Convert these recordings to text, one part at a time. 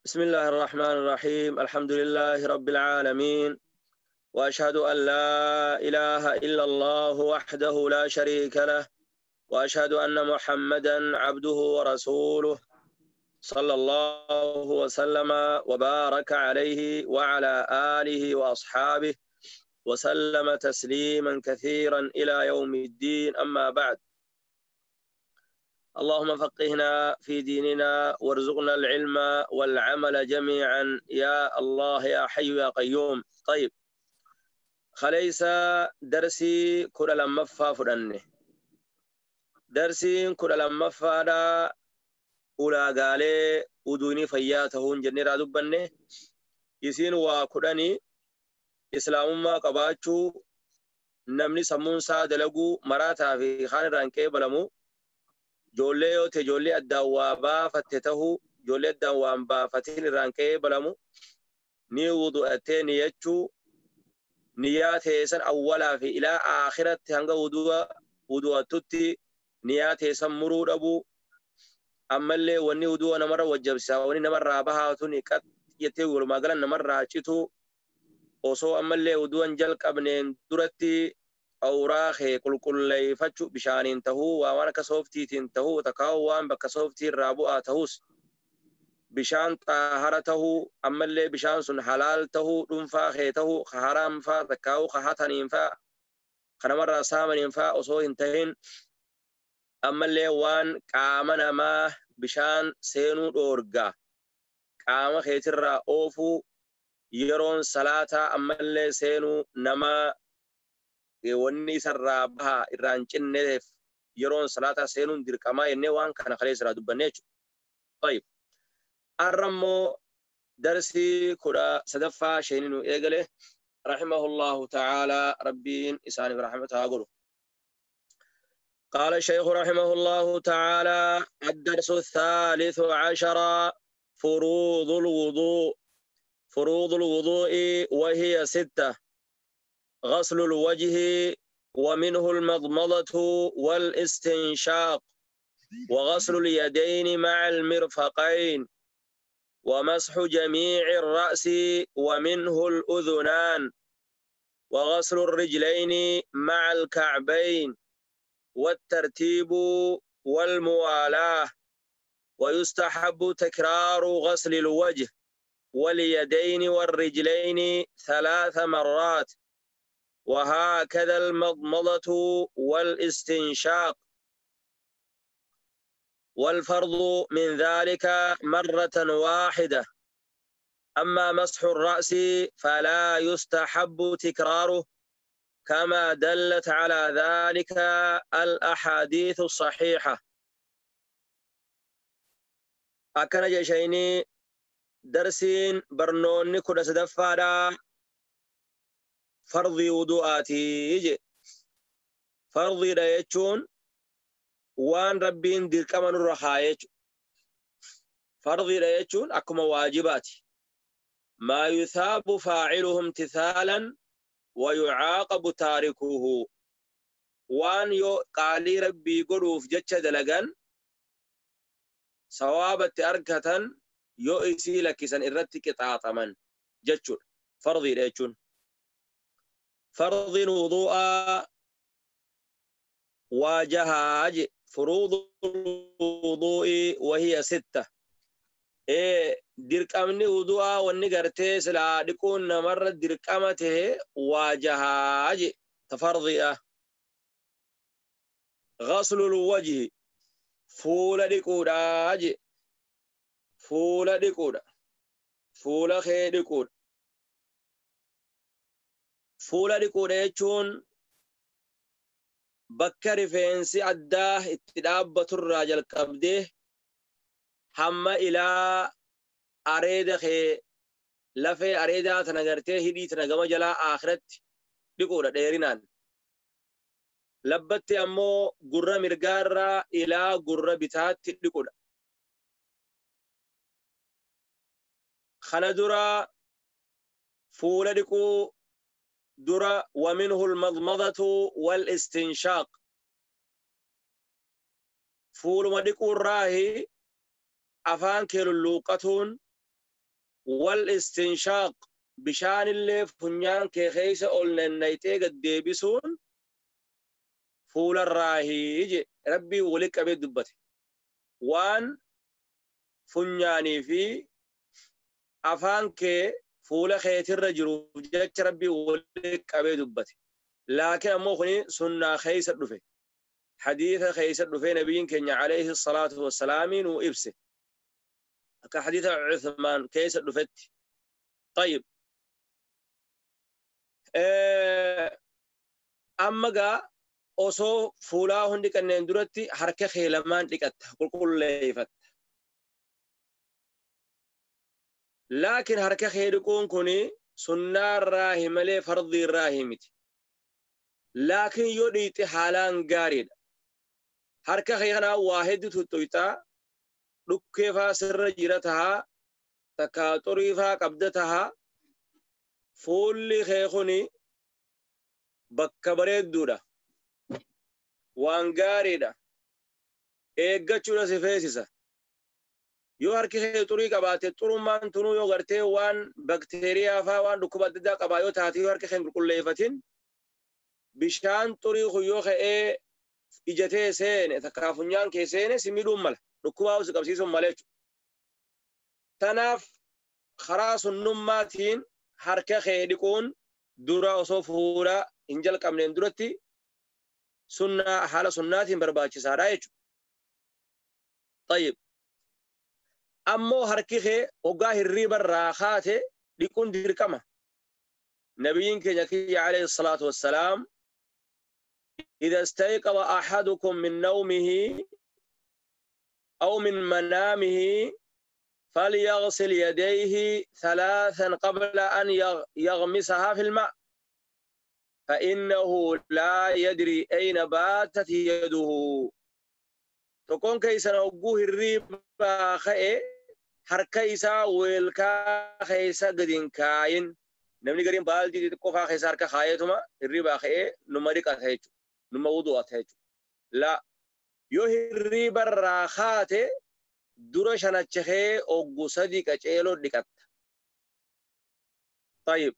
بسم الله الرحمن الرحيم. الحمد لله رب العالمين، وأشهد أن لا إله إلا الله وحده لا شريك له، وأشهد أن محمدا عبده ورسوله صلى الله وسلم وبارك عليه وعلى آله وأصحابه وسلم تسليما كثيرا إلى يوم الدين. أما بعد، اللهم فقهنا في ديننا وارزقنا العلم والعمل جميعا يا الله يا حي يا قيوم. طيب، خليس درسي كل لما فدنه درسي كل لما فدا ulaagaalee uduunii fayyaa ta'uun jennee irraa dubbanne. Isiin waa kudhanii: islaamummaa qabaachuu, namni sammuun isaa dalaguu, maraataa fi kaan irraa hin qeebalamu, ijoollee yoo ta'e ijoollee addaan waa baafatte tahuu, ijoollee addaan waan baafatin irraa hin qeebalamu, ni wudu'attee niyyachuu, niyyaa teessan awwalaa fi ilaa aakiratti hanga wudu'attutti niyyaa teessan muruu dhabuu, ammallee wanni wudu'a namarra wajjabsisaa wanni namarraa bahaa tuni qat jettee walumaa galan namarraa cituu, osoo ammallee wudu'an jalqabneen duratti awuraa kee qulqulleeffachuu bishaaniin tahuu, waa waan akka sooftiitiin tahuu, takkaa'u waan bakka sooftii irraa bu'aa tahus bishaan xaahara tahuu, ammallee bishaan sun halaal tahuu, dhuunfaa kee tahuu, ka haraam faa takkaa'u ka hataniin faa ka namarraa saamaniin faa osoo hin tahin, ammallee waan qaama namaa bishaan seenuu dhoorgaa qaama keetirraa oofuu, yeroon salaataa ammallee seenuu nama wanni isarraa bahaa irraa hin cinneef yeroon salaataa seenuun dirqamaa jennee waan kana kaleessa irraa dubbanne jechuudha. طيب، har'a immoo darsii 13ffaa sheeni nu eegale rahimahullahu ta'aalaa, rabbiin isaaniif rahmata haa godhu. قال الشيخ رحمه الله تعالى: الدرس الثالث عشر: فروض الوضوء. فروض الوضوء وهي 6: غسل الوجه، ومنه المضمضة والاستنشاق، وغسل اليدين مع المرفقين، ومسح جميع الرأس ومنه الأذنان، وغسل الرجلين مع الكعبين، والترتيب والموالاة. ويستحب تكرار غسل الوجه واليدين والرجلين 3 مرات، وهكذا المضمضة والاستنشاق. والفرض من ذلك مرة واحدة. أما مسح الرأس فلا يستحب تكراره، كما دلت على ذلك الأحاديث الصحيحة. أكن جيشيني درسين برنوني كل سدفادا فرضي وضوءاتي يجي فرضي دا يجون وان ربين dirqama nurra haa jechu. Fardiidha jechuun akkuma waajibaati. ما يثاب فاعله امتثالا ويعاقب تاركه. Waan yoo qaalii rabbii godhuuf jecha dalagan sawaabatti argatan, yoo isii lakkisan irratti qixaaxaman jechuudha. Fardiidha jechuun. Fardiin wudu'aa waa jahaa je. فروض الوضوء وهي 6. Dirqamni wudu'aa wanni gartee silaa dhiquun namarra dirqama tahe waa jahaa je tafardi'a. غسل الوجه, fuula dhiquudha je. Fuula dhiquudha. Fuula kee dhiquudha. Fuula dhiquudha jechuun bakka rifeensi addaa itti dhaabbaturraa jalqabdee hamma ilaa areeda kee lafee areedaa tana gartee hidhii tana gama jalaa akhiratti dhiquudha dheerinaan. Labbatti ammoo gurra mirgaarraa ilaa gurra bitaatti dhiquudha. Kana dura fuula dhiquu dura ومنه المضمضة والاستنشاق. Fuuluma dhiquurraahi afaan kee lulluuqqatuun. Wal istinshaaq bishaanillee funyaan kee keessa ol nannayxee gad deebisuun fuularraahii je Rabbii wali qabee dubbate. Waan funyaanii fi afaan kee fuula keetirra jiruuf jecha Rabbii wali qabee dubbate. Laakiin ammoo kuni sunnaa keessa dhufe. Hadiisa keessa dhufe nabiyyiin keenya alayhi salaatu wassalaamii nuu ibse. Akka hadiisa Uthmaan keessa dhufetti. طيب amma gaa osoo fuulaa hundi dhiqanneen duratti harka kee lamaan dhiqatta qulqulleeffatta. Laakiin harka kee dhiquun kuni sunnaa irraa malee fardii irraa miti. Laakiin yoo dhiqxe haalaan gaariidha. Harka kee kanaa waa hedduu tuttuqxaa dhukkee faa sirra jira tahaa takkaa xurii faa qabda tahaa fuulli kee kuni bakka bareedduudha. Waan gaariidha. Eeggachuudha si feesisa. Yoo harki kee xurii qabaate xurummaan tunuu yoo gartee waan bakteeriyaa faa waan dhukkuba adda addaa qabaa yoo taate yoo harka kee hin qulqulleeffatin bishaan xurii kun yoo ka'ee ijatee seene takkaa funyaan kee seene si miidhuun mala. Dhukkubaa si qabsiisuun mala jechuudha. Tanaaf karaa sunnummaatiin harka kee dhiquun dura osoo fuula hin jalqabneen duratti sunnaa haala sunnaatiin barbaachisaadha jechuudha. طيب ammoo harki kee hoggaa hirriiba irraa kaate dhiquun dirqama. Nabiyyiin keenya kiyya alayhi salaatu wassalaam إذا استيقظ أحدكم من نومه أو من منامه فليغسل يديه ثلاثا قبل أن يغمسها في الماء فإنه لا يدري أين باتت يده. تكون كيسا وجوه الريبة خئ حركيسا ويلكا خيسا قدين كاين نمني قرين بالدي تقفا خيسا حركة خايتهما الريبة خئ نمريكا خيتو نما وضوء خيتو لا يوه الريبة الراخات dura shanacha kee oggu sadi qaceeloo dhiqatta. طيب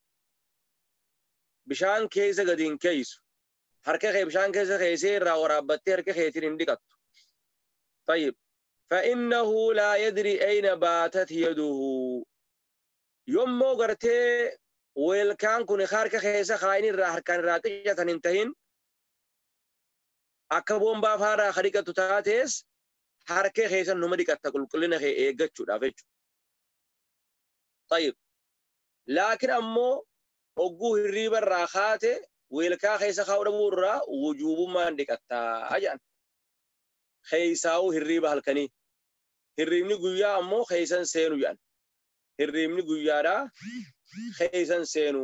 bishaan keessa gadi hin keeysu. Harka kee bishaan keessa keeysee irraa waraabbattee harka keetiin hin dhiqattu. طيب فإنه لا يدري أين باتت يده. Yommoo gartee weelkaan kun harka keessa kaayini irraa harkaan irraa xiyyatan hin tahin akka boombaa faaraa ka dhiqattu taatees harka keessa numa dhiqatta qulqullina kee eeggachuudhaaf jechuudha. طيب laakiin ammoo hogguu hirriiba irraa kaate weelkaa keessa kaa'uu dhabuu irraa wujuubummaan dhiqattaa jedhan. Keessaa'uu hirriiba halkanii. Hirriibni guyyaa ammoo keessan seenu jedhan. Hirriibni guyyaadhaa keessan seenu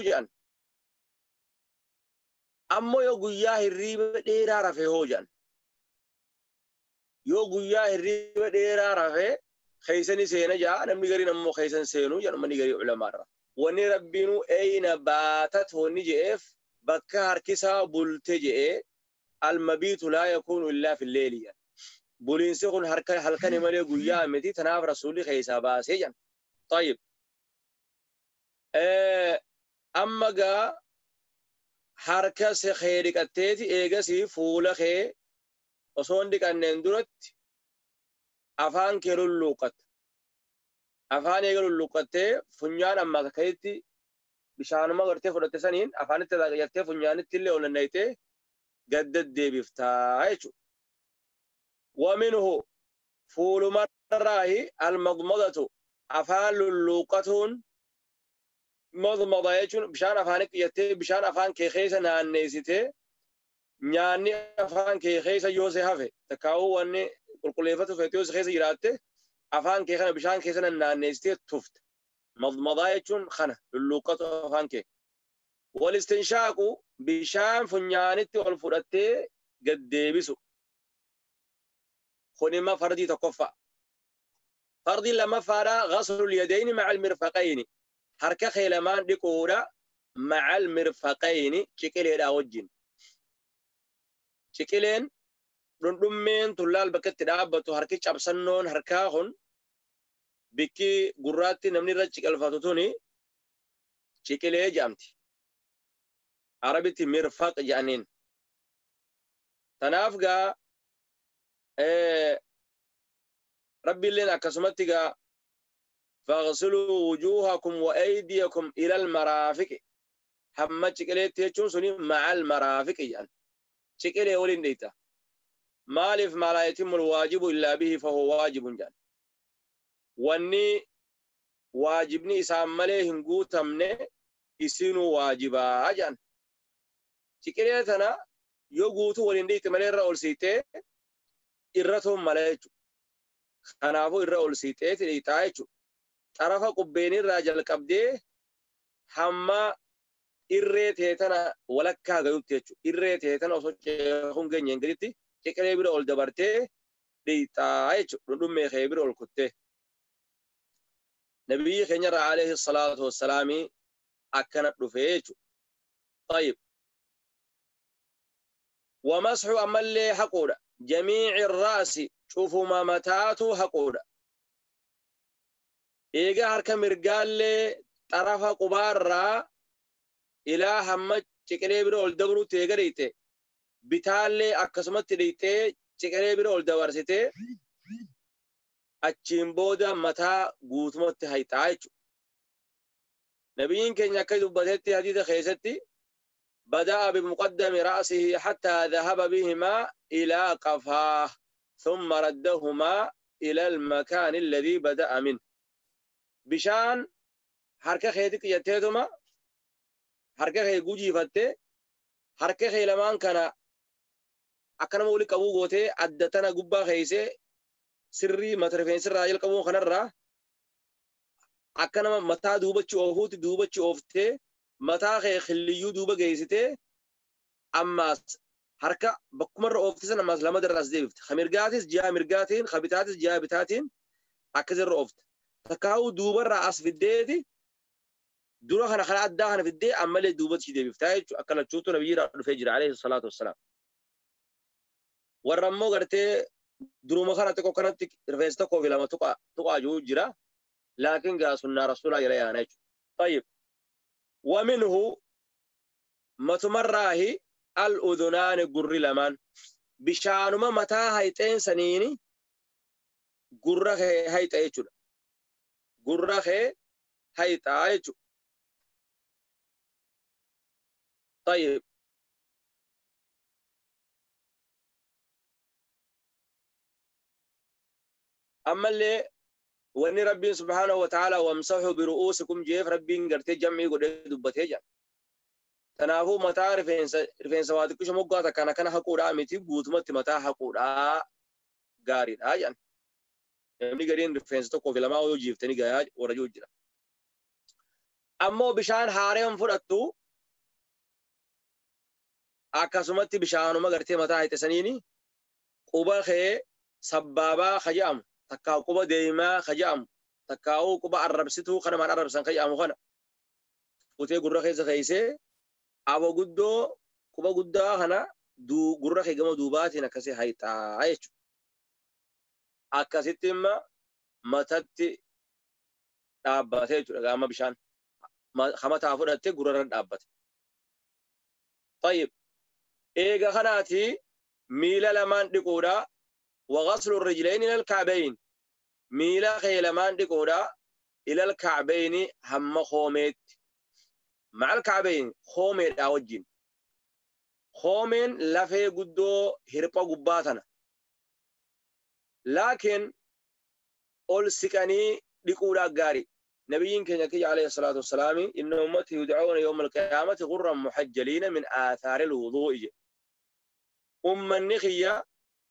jedhan. Ammoo yoo guyyaa hirriiba dheeraa rafe hoo jedhan. Yoo guyyaa hirriiba dheeraa rafe keessani seena jedha namni gariin ammoo keessan seenu jedhan manni garii ulamaarra. Wanni Rabbiinuu ayna baatat wanni je'eef bakka harkisaa bulte je'ee almabiitu laa yakuunu illaa filleeli jedhan. Buliinsi kun halkani malee guyyaa miti tanaaf rasuulli keessaa baasee jedhan. طيب amma gaa harka kee dhiqatteeti eegasii fuula kee osoo hin dhiqanneen duratti afaan kee lulluuqqatta. Afaan eega lulluuqqattee funyaan amma akkasitti bishaanuma gartee fudhatte saniin afaanitti jettee funyaanitti illee ol nannayitee gad deddeebiftaa jechuudha. ومنه fuulumarraahi almadmadatu afaan lulluuqqatuun madmada jechuun bishaan afaanitti jettee bishaan afaan kee keessa naanneessitee nyaanni afaan kee keessa yoo si hafe takkaa'uu wanni qulqulleeffatu feete yoo si keessa jiraatte afaan kee kana bishaan keessa naanneessitee tufta. Madmadaa jechuun kana lulluuqqatu afaan kee. Walistinshaaqu bishaan funyaanitti ol fudhattee gad deebisu. Kun immoo fardii tokkoffaa. Fardii lammaffaadhaa ghaslul yadayni ma'al mirfaqayni. Harka kee lamaan dhiquudha ma'al mirfaqayni ciqileedhaa wajjin. Ciqileen dhundhummeen tullaal bakka itti dhaabbatu harki cabsannoon harkaa kun Bikki gurraatti namni irra ciqilfatu tuni ciqilee jedhamti. Arabitti mirfaq jedhaniin. Tanaaf gaa Rabbiilleen akkasumatti gaa faghsiluu wujuuhakum wa aydiyakum ilal maraafiqi hamma ciqileetti jechuun suni ma'al maraafiqi jedhan. Ciqilee waliin dhiita. Maaliif maa laa yatimmul waajibu illaa bihi fahuwa waajibun jedhan. Wanni waajibni isaan malee hin guutamne isinuu waajibaa jedhan. Ciqilee tana yoo guutuu waliin dhiite malee irra ol siitee irra toon malee jechuudha. Kanaafuu irra ol siitee dhiitaa jechuudha. Xarafa qubbeenirraa jalqabdee hamma irree ta'e tana walakkaa gayutti jechuudha. Irree ta'e tana osoo ceekuun geenyeen gaditti ciqilee bira ol dabartee dhiitaa jechuudha. Dhundhummee kee bira ol kuttee. Nabiyyi keenyarraa alayhi salaatu wassalaamii akkana dhufee jechuudha. Tayyib. ومسح أملي حقودا جميع الرأس شوفوا ما متاتو حقودا إيجا هركا مرقال طرف قبارا إلى هم چكري برو الدبرو تيغريتي بتالي أكسمت ريتي چكري برو الدورسيتي أچين بودا متا قوتمت هايتايچو نبيين كن يكيدو بدهتي حديث خيستي بدأ بمقدم رأسه حتى ذهب بهما إلى قفاه ثم ردهما إلى المكان الذي بدأ منه. بشان حركة خيتك يتهدما حركة خي جوجي فتة حركة خي لمان كان أكنم أولي كابو غوتة عدتنا جبا خيسة سري مترفين سر راجل كابو خنرة أكنم متى دوبتش أوفوت دوبتش أوفته متى خي خليو دوبا جيسته أما حركة بكمر أوفتسن أما لما درس ديفت خمرجاتس جا مرجاتين خبيتاتس جا بتاتين أكثر أوفت تكاو دوبا رأس في الديتي دورا خنا خلا أداهن في الدي أما اللي دوبا تشي ديفت هاي أكل تشوتو نبي الفجر عليه الصلاة والسلام ورمو قرتي درو مخرة تكو كانت رفيس تكو في لما تقع تقع جوجرا لكن قاسنا رسول الله يا طيب ومنه متمراه الأذنان قر لمن بشانما متى هيتين سنيني قره هيت ايچو قره هيت ايچو طيب أما اللي وإن ربي سبحانه وتعالى وامسحوا برؤوسكم جيف ربي قرتي جمعي قد دبته جا تنافو متى رفين سواتك شو مقاطع كان كان حقورا متي بوتمت متى حقورا غاري آجان namni gariin rifeensa tokkoo fi lamaa yoo jiiftanii gayaa warra jiru jira. Ammoo bishaan haareen fudhattu akkasumatti bishaanuma gartee mataa hixisaniini quba kee sabbaabaa kaja'amu takkaa quba deemaa kaja'amu takkaa'uu quba arrabsituu kanamaan arrabsan kaja'amu kana futee gurra keessa keessee aba guddoo quba guddaa kana gurra kee gama duubaatiin akkasii hayxaa jechuudha. Akkasitti imma matatti dhaabbatee jechuudha gama bishaan hamataa fudhattee gurrarra dhaabbate. Tayyib eega kanaati miila lamaan dhiquudha وغسل الرجلين إلى الكعبين ميلا خي لمان dhiquudha إلى الكعبين هم خوميت مع الكعبين خوميت wajjin خومين lafee guddoo hirpha gubbaa tana لكن ol siqanii dhiquudha gaarii نبيين كان يكي عليه الصلاة والسلام إن أمتي يدعون يوم القيامة غرا محجلين من آثار الوضوء أم النخية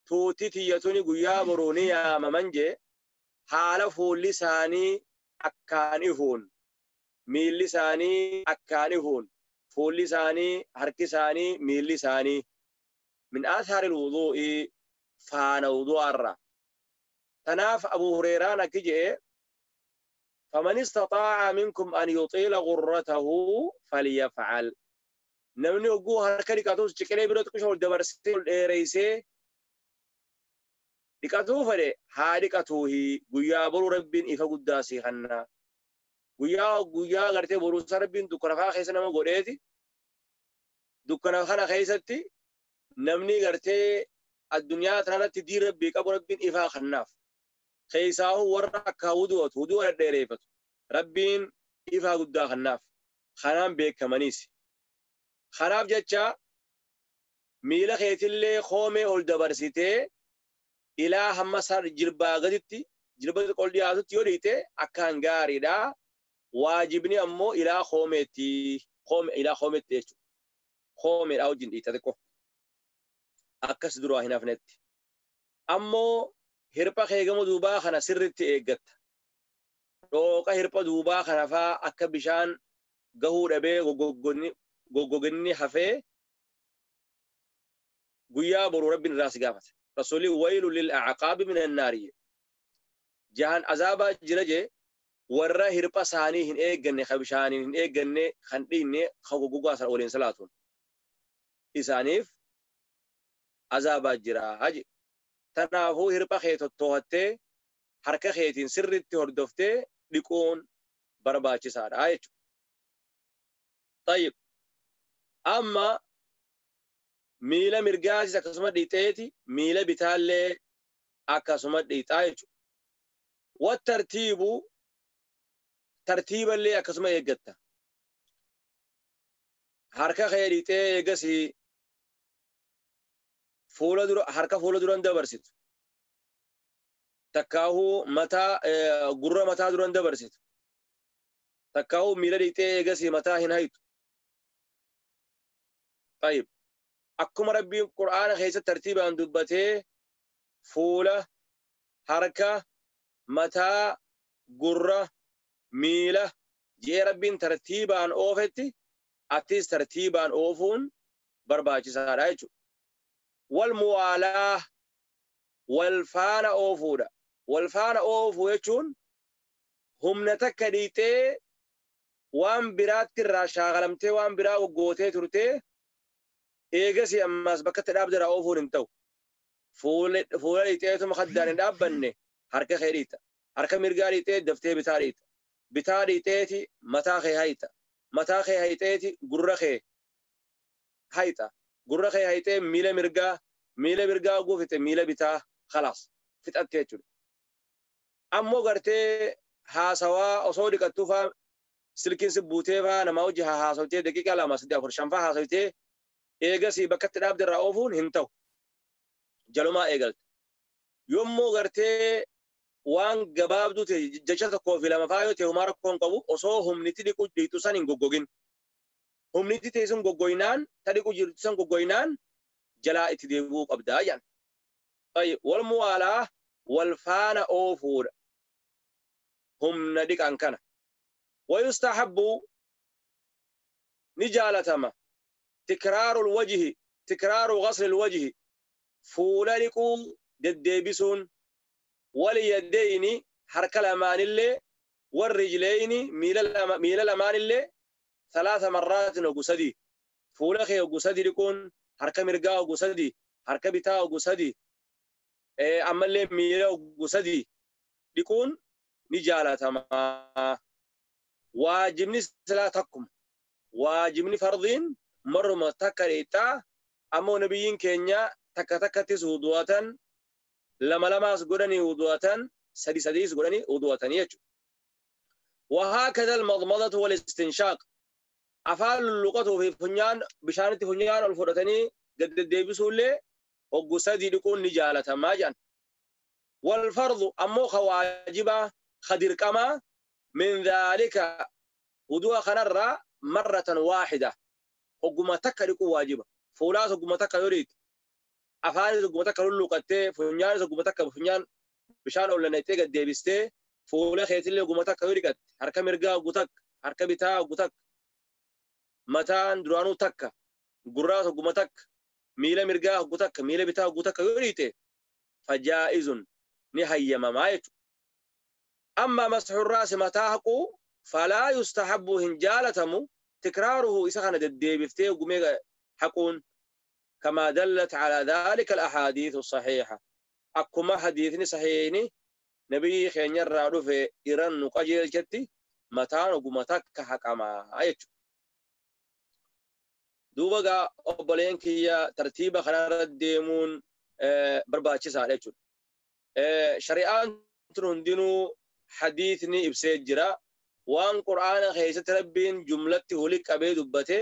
توتي تيتوني قيا بروني يا ممنجي حال فول لساني أكاني ميل لساني أكاني فول لساني حرك ساني ميل لساني من آثار الوضوء فان وضوء الرّ تناف أبو هريرة نكجي فمن استطاع منكم أن يطيل غرته فليفعل نمني وجوه هركلي كاتوس تشكلي بيرو تكشور دبرسي رئيسي Dhiqatuu fedhe haa dhiqatuuhi guyyaa boruu Rabbiin ifa guddaa sii kanna. Guyyaa guyyaa gartee boruusaa Rabbiin dukkana faa keessa nama godheeti. Dukkana kana keessatti namni gartee addunyaa tanarratti diin Rabbii qabu Rabbiin ifaa kannaaf. Keessaahu warra akka wudu'atu wudu'a dhedheereeffatu Rabbiin ifaa guddaa kannaaf. Kanaan beekamaniis. Kanaaf jecha miila keetillee koomee ol dabarsitee ilaa hamma jilbaa gaditti jilba ol dhiyaatutti yoo dhiite akkaan gaariidha. Waajibni ammoo ilaa koomeetti ilaa koomeetti jechuudha. Koomeedha wajjin dhiita xiqqoo. Akkas duraa hin hafnetti. Ammoo hirpha kee gama duubaa kana sirriitti eeggatta. Dhooqa hirpha duubaa kana faa akka bishaan gahuu dhabee goggoginni hafee guyyaa boruu Rabbiin irraa si gaafata. Rasuulli waylu lil a'qaabi minan naari. Jahan azaabaa jira jee warra hirpha isaanii hin eegganne ka bishaaniin hin eegganne kan dhiinne ka goggogaa sana waliin salaatuun. Isaaniif azaabaa jira haji. Tanaafuu hirpha kee tottoohattee harka keetiin sirriitti hordoftee dhiquun barbaachisaadha jechuudha. Tayyib. Amma miila mirgaatis akkasuma dhiixeeti miila bitaallee akkasuma dhiixaa jechuudha. Wattartiibu tartiiballee akkasuma eeggatta. Harka kee dhiixee eegasii fuula dura harka fuula duran dabarsitu. Takkaahuu mataa gurra mataa duran dabarsitu. Takkaahuu miila dhiixee eegasii mataa hin haytu. Tayyib. Akkuma Rabbiin Qur'aana keessatti tartiibaan dubbatee fuula, harka, mataa, gurra, miila jee Rabbiin tartiibaan oofetti atis tartiibaan oofuun barbaachisaadha jechuudha. Wal muwaalaa wal faana oofuudha. Wal faana oofuu jechuun humna takka dhiixee waan biraatti irraa shaakalamtee waan biraa goggootee turtee eegasii ammas bakka itti dhaabde irraa oofuun hin ta'u. Fuula dhiixeetuma kaddaan hin dhaabbanne harka kee dhiita. Harka mirgaa dhiixee daftee bitaa dhiita. Bitaa dhiixeeti mataa kee hayta. Mataa kee hayxeeti gurra kee hayta. Gurra kee hayxee miila mirgaa miila mirgaa guufite miila bitaa khalaas fixatte jechuudha. Ammoo gartee haasawaa osoo dhiqattuu faa silkiin si buutee faa namaa hojii haasawtee daqiiqaa 2 3 4 5 faa haasawtee eegasii bakka itti dhaabde irraa oofuun hin ta'u. Jalumaa eegalte. Yommuu gartee waan gabaabduu ta'e jecha 1 fi 2 faa yoo ta'e homaa rakkoo hin qabu osoo humniti dhiqu dhiitu san hin goggogin. Humniti ta'e sun goggoynaan ta dhiqu jirtu san goggoynaan jalaa itti deebi'uu qabdaa jedhan. Tayyib wal muwaalaa wal faana oofuudha. Humna dhiqan kana. Wayustahabbu ni jaalatama. تكرار الوجه تكرار غسل الوجه فولالكو دديبسون واليدين حركة الأمان اللي والرجلين ميل الأمان اللي 3 مرات وقصدي فولخي وقصدي لكون حركة مرقا وقصدي حركة بتا وقصدي أما اللي ميل وقصدي لكون نجالة ما واجبني صلاتكم واجبني فرضين مرة تكريتا أمو نبيين كينيا تكا تكتس وضواتن لما لما سجودني وضواتن سدي سدي سجودني وضواتن يجو. وهكذا المضمضة والاستنشاق أفعل اللغة في فنيان بشانة فنيان الفرتني قد ديبسوا لي وقصدي لكون نجالة ماجن. والفرض أمو خواجبة خدير كما من ذلك وضوء خنرة مرة واحدة hogguma takka dhiquu waajiba. Fuulaas hogguma takka yoo dhiite, afaanis hogguma takka lulluqattee, funyaanis hogguma takka funyaan bishaan ol naqxee gad deebistee, fuula keetillee hogguma takka yoo dhiqatte, harka mirgaa hoggu takka, harka bitaa hoggu takka, mataan duraanuu takka, gurraas hogguma takka, miila mirgaa hoggu takka, miila bitaa hoggu takka yoo dhiite, fajaa'izun ni hayyamamaa jechuudha. Amma masxu raasi mataa haquu falaa yustahabbu hin jaalatamu تكراره إذا كان الديبفتي وقمي حقون كما دلت على ذلك الأحاديث الصحيحة. Akkuma hadiisni sahiihni nabiyyi keenyarraa dhufe iran nu qajeelchetti mataan oguma takka haqamaa jechuudha. Duuba gaa obboleen kiyya tartiiba kanarra deemuun barbaachisaadha jechuudha. Shari'aan tun hundinuu hadiisni ibsee jira. Waan Qur'aana keessatti Rabbiin jumlatti wali qabee dubbate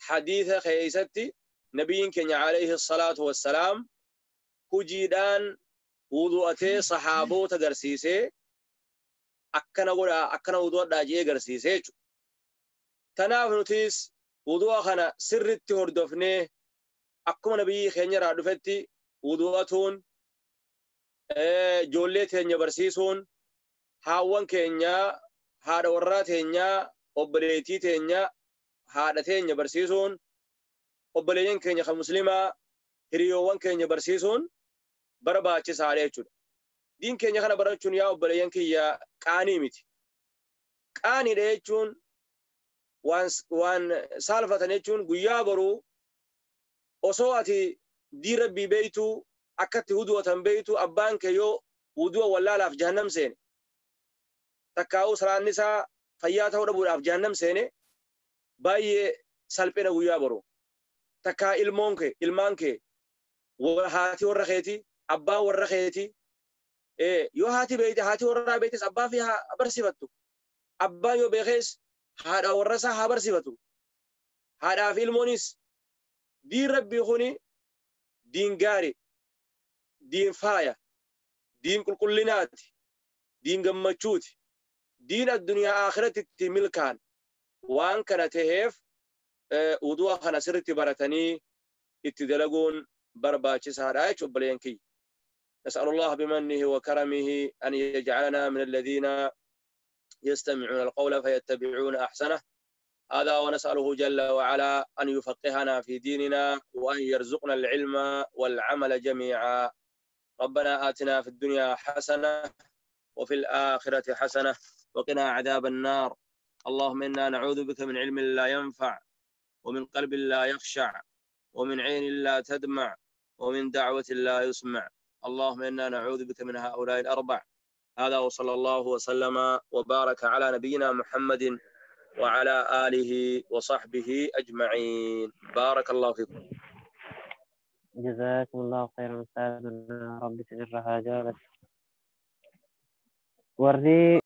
hadiisa keessatti nabiyyiin keenya alayhi salaatu wassalaam hujiidhaan wudu'atee saxaaboota garsiisee akkana godhaa akkana wudu'adhaa jee garsiisee jechuudha. Tanaaf nutis wudu'a kana sirritti hordofnee akkuma nabiyyi keenya irraa dhufetti wudu'atuun ijoollee teenya barsiisuun haawwan keenya haadha warraa teenyaa obboleettii teenya haadha teenya barsiisuun obboleeyyan keenya kan muslimaa hiriyoowwan keenya barsiisuun barbaachisaadha jechuudha. Diin keenya kana barachuun yaa obboleeyyan kiyya qaanii miti. Qaaniidha jechuun waan saalfatan jechuun guyyaa boruu osoo ati diin rabbii beeytuu akkatti wudu'atan beeytuu abbaan kee yoo wudu'a wallaalaaf jahannam seene takkaa'uu salaanni isaa fayyaa ta'uu dhabuudhaaf jahannam seene baay'ee salphina guyyaa boruu. Takkaa ilmoon kee ilmaan kee haati warra keetii abbaan warra keetii yoo haati beeyte haati warraa beeytes abbaa fi haa barsiifattu. Abbaan yoo beekees haadha warra isaa haa barsiifatu. Haadhaa fi ilmoonis diin rabbii kuni diin gaarii, diin faaya, diin qulqullinaati, diin gammachuuti, diin addunyaa akhiratti itti milkaan waan kana taheef wudu'a kana sirriitti baratanii itti dalaguun barbaachisaadha jechuudha obboleeyyan kiyya. نسأل الله بمنه وكرمه أن يجعلنا من الذين يستمعون القول فيتبعون أحسنه. هذا ونسأله جل وعلا أن يفقهنا في ديننا وأن يرزقنا العلم والعمل جميعا. ربنا آتنا في الدنيا حسنة وفي الآخرة حسنة وقنا عذاب النار. اللهم إنا نعوذ بك من علم لا ينفع، ومن قلب لا يخشع، ومن عين لا تدمع، ومن دعوة لا يسمع. اللهم إنا نعوذ بك من هؤلاء الأربع. هذا وصلى الله وسلم وبارك على نبينا محمد وعلى آله وصحبه أجمعين. بارك الله فيكم. جزاكم الله خيرا أستاذنا، رب سنرها جالس وردي.